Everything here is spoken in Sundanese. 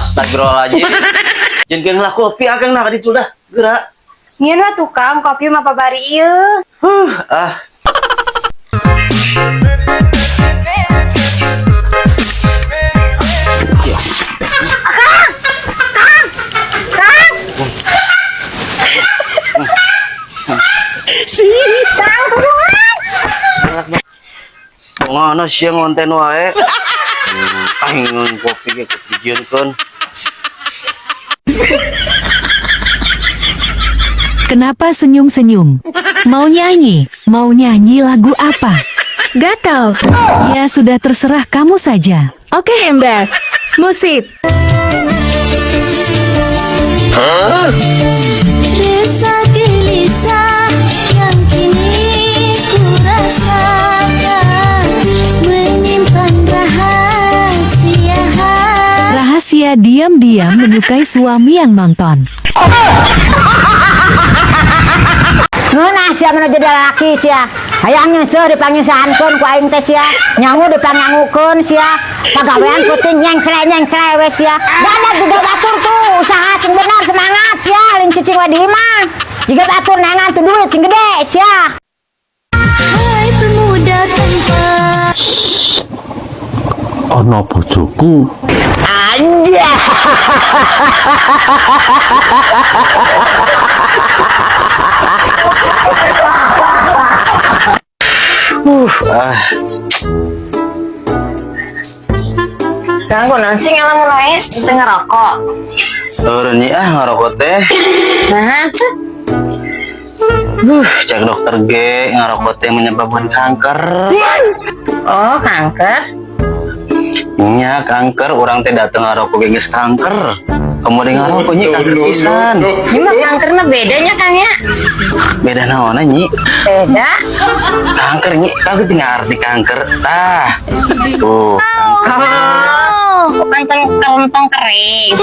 Astagfirullahaladzim. Jieunkeun lah kopi akang nah ka ditu dah. Geura. Nyieun lah tukang kopi mah pabari ieu. Huh, ah. Kang! Kang, tulungan! Ngono sia ngonten wae. Aing kopi ge kopi dijieunkeun. Kenapa senyum-senyum? Mau nyanyi? Mau nyanyi lagu apa? Gatal. Ya sudah terserah kamu saja. Oke, Ember. Musik. Resah gelisah yang kini ku rasakan menyimpan rahasia. Rahasia diam-diam menyukai suami yang nonton. Ngeunah sia mah jadi lalaki sia. Hayang nyeuseuh dipangnyeuseuhankeun ku aing teh sia. Nyangu dipangyangukeun sia. Pagawean peuting nyengcle-nyengcle we sia. Dadak juga batur tuh usaha sing bener semangat sia lain cicing we di imah. Jiga batur neangan tuh duit sing gede sia. Hai pemuda tanpa Ana bojoku. Anjay. Ah. Kang, kunaon sih ngalamun wae teu ngerokok? Turun nyi ah ngarokok teh. Nah, tuh. Cek dokter ge ngarokok teh menyebabkan kanker. Oh, kanker. Nya kanker urang teh dateng ngarokok ge geus kanker. Kemudian ngarokok nyi kanker pisan. Ini mah kankerna bedanya Kang ya? Beda naonna nyi? Beda. Kanker nyi, aku teu ngarti kanker. Tah. Tuh. Oh, bukan kentong kering.